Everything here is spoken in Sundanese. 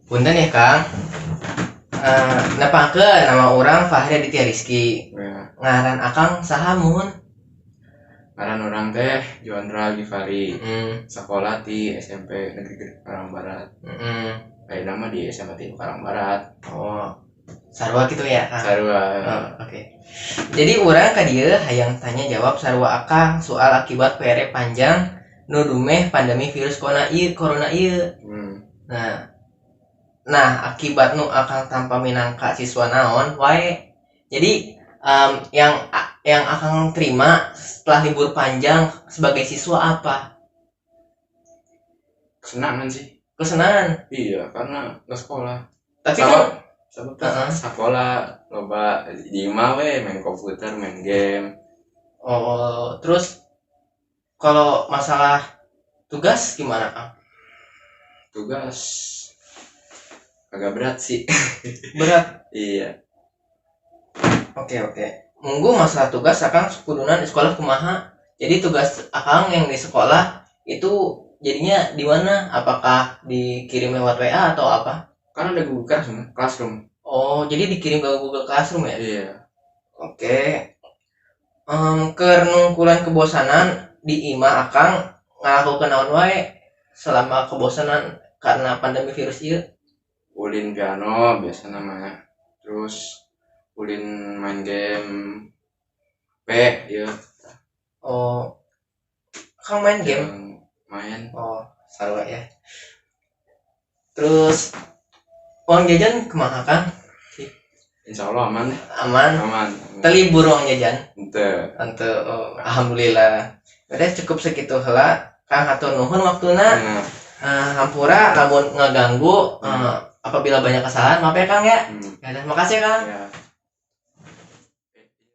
Punten ya, Kang. Nepangkeun, nama urang Fahri Aditya Rizky. Ya. Ngaran Akang saha muhun? Ngaran urang teh Juandra Gifari. Sekolah di SMP Negeri Karang Barat. Ayeuna mah di SMA 3 Karang Barat. Oh, sarua gitu ya, Kang? Sarua. Oh, oke. Jadi urang ka dieu hayang tanya jawab sarua Akang soal akibat PR panjang nu dumeh pandemi virus corona ieu, corona ieu. Nah, akibat nu Akang tampa minangka siswa naon wae. Jadi yang Akang terima setelah libur panjang sebagai siswa apa? Kesenangan sih. Kesenangan. Iya, karena nggak sekolah. Tapi Sama kan sama tuh sekolah loba di imah we main komputer, main game. Oh, terus kalau masalah tugas gimana, Kang? Tugas agak berat sih. Berat. Iya. Oke. Munggu masalah tugas Akang kuduna di sekolah kumaha? Jadi tugas Akang yang di sekolah itu jadinya di mana? Apakah dikirim lewat WA atau apa? Kan ada Google Classroom, Classroom. Oh, jadi dikirim ke Google Classroom ya? Iya. Oke. Keur nungkulan kebosanan di imah, Akang ngalakukeun naon wae selama kebosanan karena pandemi virus ieu? Ulin piano biasa namanya. Terus ulin main game P ya. Oh, Akang main game? Yang main. Oh, sarua ya. Terus uang jajan kumaha, Kang? Insya Allah aman deh. Aman. Aman. Teu libur uang jajan? Ente. Ente, oh, alhamdulillah. Udah, cukup segitu heula. Kang, hatur nuhun waktuna. Nah. Hampura lamun ngaganggu, apabila banyak kesalahan, maaf ya, Kang, ya. Ya udah, makasih ya, Kang. Ya.